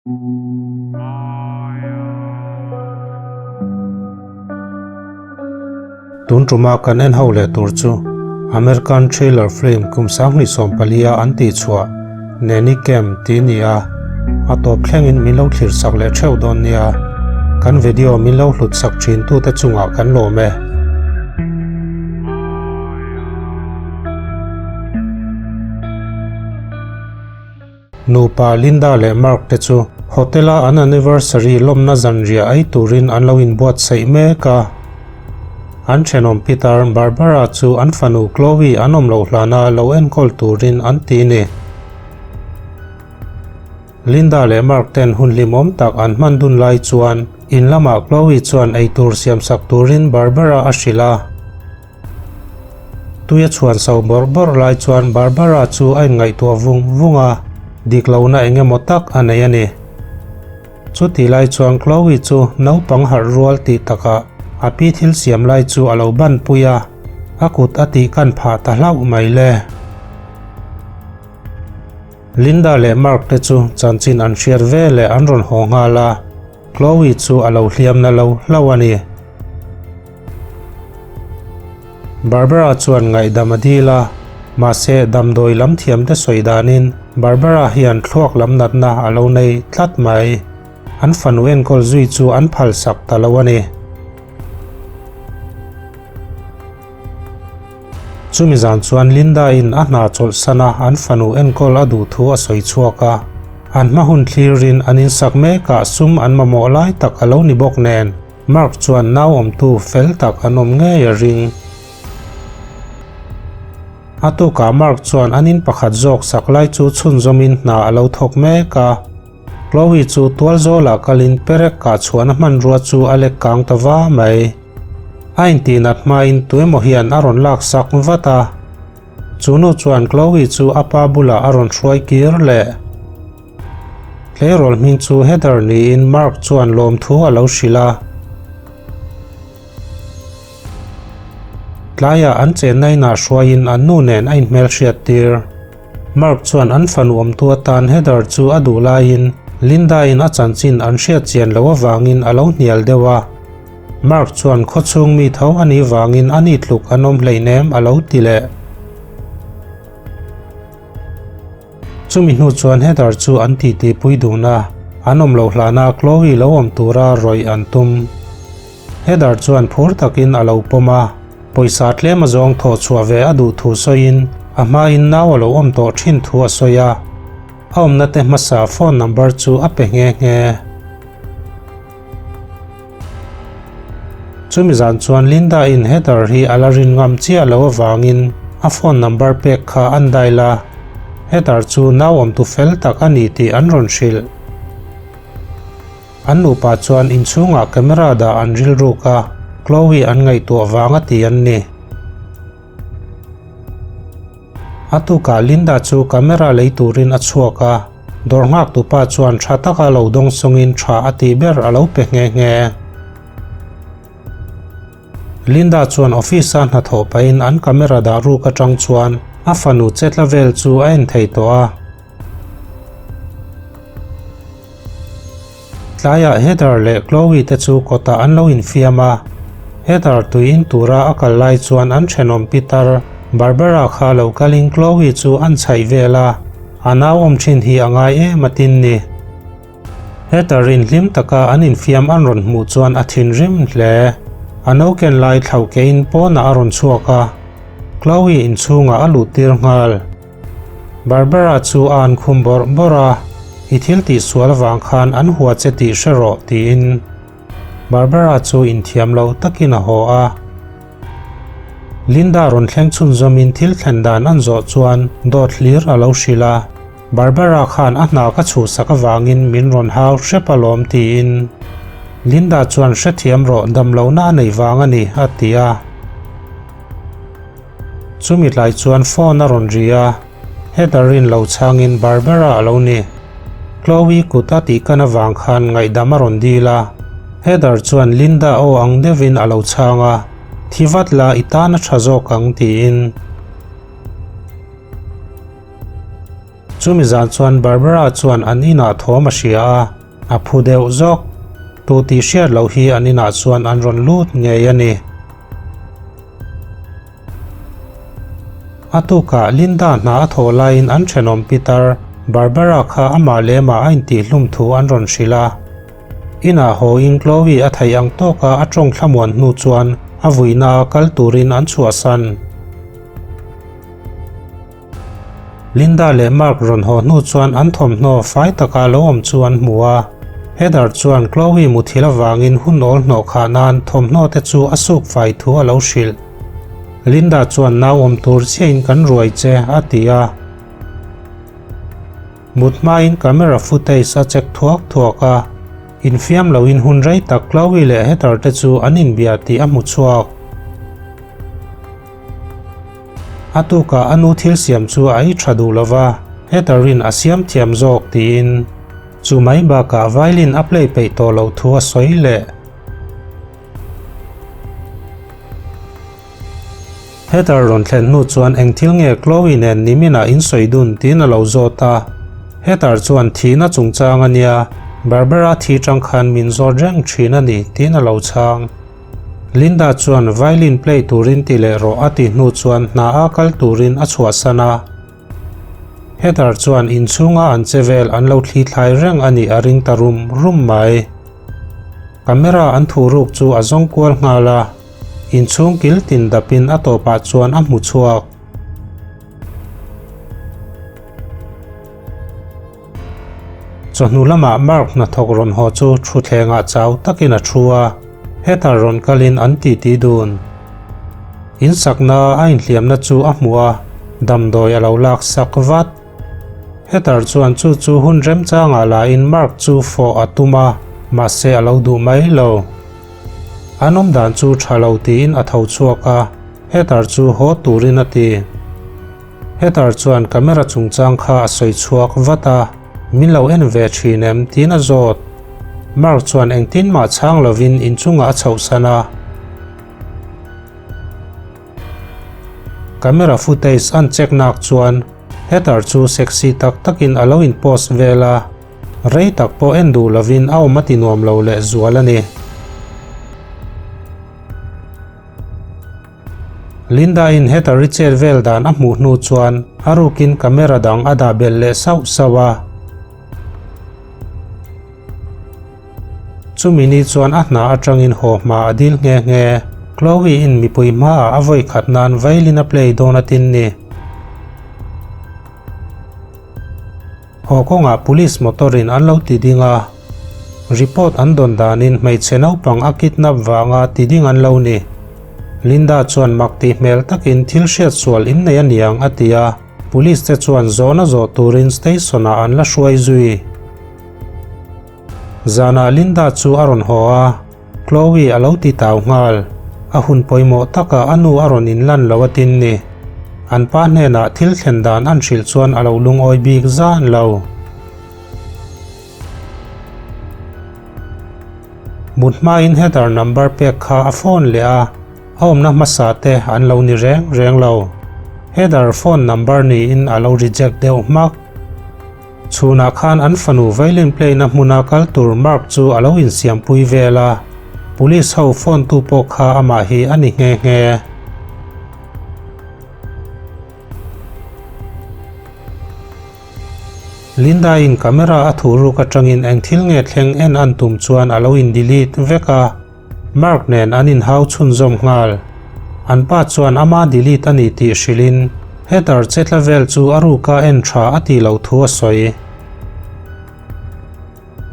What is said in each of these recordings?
Tun tuma kan en ho leh tur chu American thriller film kum 2014 a an tih chhuah Nanny Cam tih ni a, a tawp thlengin min lo thlir sak leh theuh dawn nia. Kan video min lo hlut sak thin tute chungah kan lawm e. Nupa Linda leh Mark te chu hotel a an anniversary lawmna zanriah ei turin an lo inbuatsaih mek a. An thenawm Peter, Barbara chu an fanu Chloe an awm loh hlana lo enkawl turin an ti ni. Linda leh Mark ten hun hlimawm tak an hman dun lai chuan in lamah Chloe chuan eitur siamsak turin Barbara a hrilh a. Tui a chhuan so bawrh bawrh lai chuan Barbara chu a inngaihtuah vung vung a, dik lohna eng emaw tak a nei a ni. Chutih lai chuan Chloe chu naupang harh rual tih takah a pi thil siam lai chu a lo ban pui a, a kut a tih kan phah ta hlauh mai le. Linda leh Mark te chu chanchin an hriat ve leh an rawn haw nghal a, Chloe chu a lo hliam na lo hlauh a ni. Barbara chuan ngaihdam a dil a, mahse damdawi lam thiamte sawi danin Barbara hian thluak lam natna a lo nei tlat mai. An fanu enkawl zui chu an phalsak ta lo a ni. Chumi zan chuan Linda-in a hna chawlhsan a an fanu enkawl a duh thu a sawi chhuak a. An hma hun thlirin an insak mekah sum an mamawh lai tak a lo ni bawk nen Mark chuan nau awmtu fel tak an awm ngei a ring. A tukah Mark chuan an in pakhat zawk sak lai chu chhunzawmin hna a lo thawk mek a. Chloe chu tual zawlah kalin perek kah chhuahna hmanrua chu a lek kang ta va mai. A intihnat hmain tuemaw hian a rawn lak sak vat a. Chu nu chuan Chloe chu a pa bulah a rawn hruai kir leh. Tleirawl hming chu Heather niin Mark chuan lawmthu a lo hrilh a. Tlaiah an chenna inah hruaiin an nu nen a inhmelhriat tir. Mark chuan an fanu awmtu atan Heather chu a duh laiin Linda-in a chanchin an hriat chian loh avangin a lo hnial deuh a. Mark chuan khawchhung mi tho a nih vangin a ni tluk an awm hleinem a lo ti leh. Chumi hnu chuan Heather chu an titi pui dun a, an awm loh hlana Chloe lo awm tura rawih an tum. Heather chuan phur takin a lo pawm a, pawisa tlem a zawng thawh chhuah ve a duh thu sawiin a hmain nau a lo awm tawh thin thu a sawi a, a awmna te hmasa phone number chu a pe nghe nghe. Chumi zan chuan Linda in Heather hi a la rin ngam chiah lo avangin a phone number pek kha an dial a, Heather chu nau awmtu fel tak a ni tih an rawn hrilh. An nupa chuan inchhungah camera dah an rilruk a, Chloe an ngaihtuah vang a ti an ni. A tukah Linda chu camera lei turin a chhuak a, dawr nghaktupa chuan tha taka lo dawng sawngin tha a tih ber a lo pe nghe nghe. Linda chuan office a hnathawh pahin an camera dah ruk atang chuan a fanu chetla vel chu a en thei tawh a. Tlaiah Heather leh Chloe te chu kawtah an lo infiam a, Heather tui in tura a kal lai chuan an thenawm pitar Barbara kha lo kalin Chloe chu an chhaih vel a, a nau awm thin hi a ngai em a tin ni. Heather in hlim taka an infiam an rawn hmuh chuan a thinrim hle. A noken lai thlau kein pawnah a rawn chhuak a, Chloe inchhungah a luh tir nghal. Barbara chu a an khum bawrh bawrh a, I thil tih sual avang khan an hua che tih hre rawh, tiin. Barbara chu inthiam lo takin a haw a. Linda rawn thleng chhunzawmin thil thlen dan an zawh chuan dawt hlir a lo hrilh a, Barbara khan a hna ka chhuhsak avangin min rawn hau hrep alawm, tiin. Linda chuan hrethiam rawh, damlohna a nei vang a ni, a ti a. Chumi tlai chuan phone a rawn ri a, Heather in lo chhangin Barbara a lo ni. Chloe kut a tih kan avang khan ngaihdam a rawn dil a, Heather chuan Linda aw ang deuhin a lo chhang a, Thi vat la i tan a tha zawk ang tiin. Chumi zan chuan Barbara chuan an inah thawm a hria a, a phu deuh zawk. Tu tih hriat loh hi an inah chuan an rawn lut ngei a ni. A tukah Linda hna a thawh laiin an thenawm pitar Barbara kha amah leh amah a intihhlum thu an rawn hrilh a. Inah haw in Chloe a theih ang tawka a tawng thlamuan hnu chuan a vuina a kal turin an chhuahsan. Linda leh Mark rawn haw hnu chuan an thawmhnaw fai taka lo awm chu an hmu a. Heather chuan Chloe muthilh avangin hun awl hnawh khah nan thawmhnaw te chu a suk fai thu a lo hrilh. Linda chuan nau awm tur chiahin kan ruai che a ti a. Mut hmain camera footage a check thuak thuak a, infiam loin hun rei tak Chloe leh Heather te chu an inbia tih a hmu chhuak. A tukah a nu thil siam chu a ei tha duh lova, Heather in a siam thiam zawk tiin chu mai bakah violin a play peih tawh loh thu a sawi leh. Heather rawn thlen hnu chuan eng thil nge Chloe nen niminah in sawi dun tiin a lo zawt a. Heather chuan thihna chungchang a nia, Barbara thi tang khan min zawt reng thin a ni tiin a lo chhang. Linda chuan violin play turin ti leh rawh a ti hnu chuan hna a kal turin a chhuahsan a. Heather chuan inchhunga an che vel an lo thli thlai reng a nih a ring ta rum rum mai. Camera an thuh ruk chu a zawng kual nghal a, inchhung kil tin dapin a tawpah chuan a hmu chhuak. Chawhnu lamah Mark hnathawk rawn haw chu thutthlengah chau takin a thu a, Heather rawn kalin an titi dun. In sakna a inhliamna chu a hmu a, damdawi a lo lak sak vat. Heather chuan chu chu hun remchangah lahin Mark chu fawh a tum a, mahse a lo duh mai lo. An awm dan chu tha lo tiin a tho chhuak a, Heather chu haw turin a ti. Heather chuan camera chungchang kha a sawi chhuak vat a, Min lo en ve thin em? tiin a zawt. Mark chuan engtin mah chhang lovin inchungah a chhohsan a. Camera footage an check nak chuan Heather chu sexy tak takin a lo in post vel a, rei tak pawh en duh lovin a awm a ti nuam lo leh zual a ni. Linda in Heather i chet vel dan a hmuh hnu chuan a rukin camera dang a dah belh leh sauh sauh a. Chumi ni chuan a hna atangin haw hma a dil nghe nghe. Chloe in mipui hmaah a vawi khat nan violin a play dawn a tin ni. Haw kawngah police motor in an lo ti ding a, report an dawn danin hmeichhe naupang a kidnap vanga ti ding an lo ni. Linda chuan mak tih hmel takin thil hriat sual in nei aniang a ti a, police te chuan zawhna zawh turin station ah an la hruai zui. Zanah Linda chu a rawn haw a, Chloe a lo ti tau nghal. A hun pawimawh takah a nu a rawn inlan lo a tin ni. An pa hnenah thil thlen dan an hrilh chuan a lo lungawi bik zan lo. Mut hmain Heather number pek kha a phone leh a, a awmna hmasa te an lo ni reng reng lo. Heather phone number niin a lo reject deuh hmak. Chhunah khan an fanu violin play na hmuna kal tur Mark chu a lo insiampui vel a, police ho phone tu pawh kha amah hi a ni nghe nghe. Linda in camera a thuh ruk atangin eng thil nge thleng en an tum chuan a lo in delete vek a, Mark nen an inhau chhunzawm nghal. An pa chuan ama delete a ni tih hrilhin Heather chetla vel chu a ruka en tha a tih loh thu a sawi.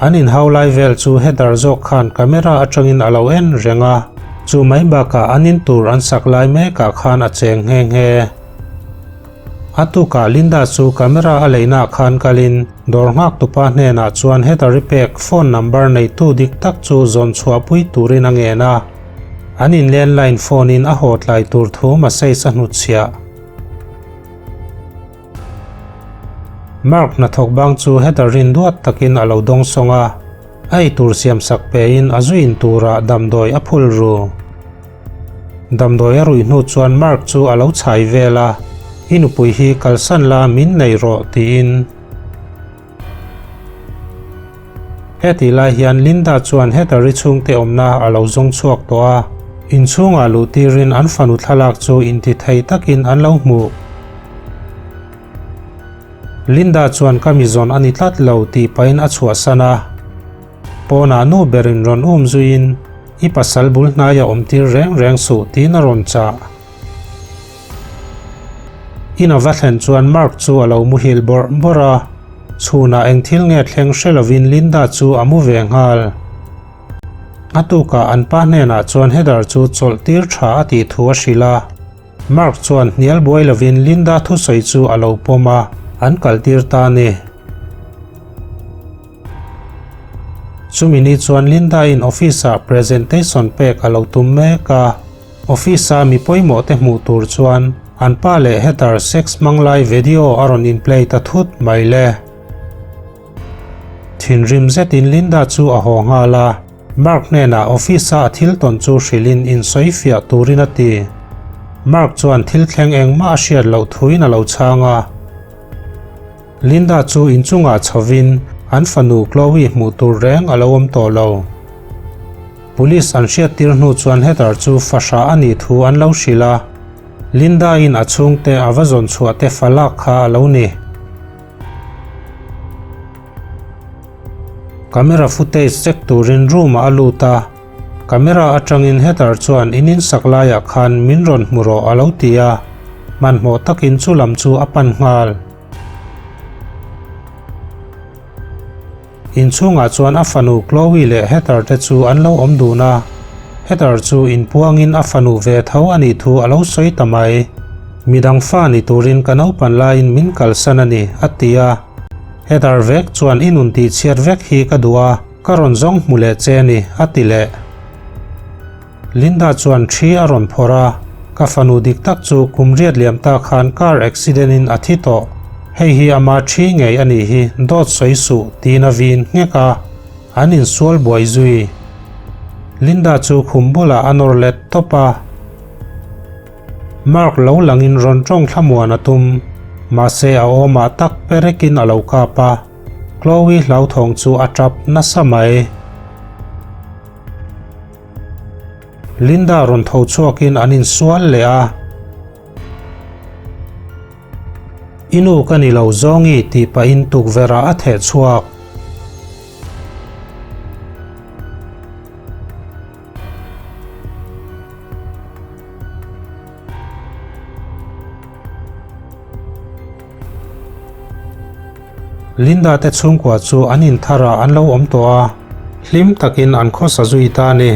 An inhau lai vel chu Heather zawk khan camera atangin a lo en reng a, chu mai bakah an in tur an sak lai mekah khan a cheng nghe nghe. A tukah Linda chu camera a leihnaah khan kalin dawr nghak tupa hnenah chuan Heather-i pek phone number neitu dik tak chu zawn chhuahpui turin a ngen a. An in landline phone in a haw tlai tur thu message a hnutchhiah. Mark hnathawk bang chu Heather-in duat takin a lo dawng sawng a, a eitur siamsak pein a zu in turah damdawi a phul ru. Damdawi a ruih hnu chuan Mark chu a lo chhai vel a, I nupui hi kalsan la min nei rawh tiin. Hetih lai hian Linda chuan Heather-i chhungte awmna a lo zawng chhuak tawh a, inchhungah luh tirin an fanu thlalak chu intithei takin an lo hmuh. Linda chuan ka mi zawn a ni tlat lo tih pahin a chhuahsan a. Pawnah nu berin rawn um zuiin, I pasal bul hnaia awm tir reng reng suh tiin a rawn chah. In a va thlen chuan Mark chu a lo muhil bawrh bawrh a, chhunah eng thil nge thleng hre lovin Linda chu a mu ve nghal. A tukah an pa hnenah chuan Heather chu chawlh tir tha a tih thu a hrilh a. Mark chuan hnial buai lovin Linda thusawi chu a lo pawm a, an kaltir ta a ni. Chumi ni chuan Linda-in office-ah presentation pek a lo tum mek a. Office-a mi pawimawh te hmuh tur chuan an pa leh Heather sex hmang lai video a rawn in play ta thut mai le. Thinrim zetin Linda chu a haw nghal a, Mark hnenah office-a a thil tawn chu hrilhin insawi fiah turin a ti. Mark chuan thil thleng engmah a hriat loh thuin a lo chhang a. Linda chu inchungah chhovin an fanu Chloe hmuh tur reng a lo awm tawh lo. Police an hriattir hnu chuan Heather chu fahrah a nih thu an lo hrilh a, Linda-in a chhungte a va zawn chhuah te fa lak kha a lo ni. Camera footage check turin room-ah a lut a, camera atangin Heather chuan in insak laiah khan min rawn hmu rawh a lo ti a, hmanhmawh takin chu lam chu a pan nghal. Inchhungah chuan a fanu Chloe leh Heather te chu an lo awm dun a, Heather chu inpuangin a fanu ve tho a nih thu a lo sawi ta mai. Midang fa ni turin ka naupan laiin min kalsan a ni, a ti a. Heather vek chuan i nun tihchhiat vek hi ka duh a, ka rawn zawng hmu leh che a ni, a ti leh. Linda chuan thi a rawn phawrh a, Ka fanu dik tak chu kum riat liam ta khan car accident in a thi tawh. Hei hi ama thi ngei a nih hi, dawt sawi suh, tiin a vin nghek a. An insual buai zui. Linda chu khum bulah a nawr let tawp a. Mark lo langin rawn tawng thlamuan a tum. Mahse a awmah tak perekin a lo kap a. Chloe hlauthawng chu a tap nasa mai. Linda rawn tho chhuakin an insual leh a. I nu ka ni lo zawngi tih pahin tukverh ah a theh chhuak. Linda te chhungkua chu an intharah an lo awm tawh a, hlim takin an khawsa zui ta a ni.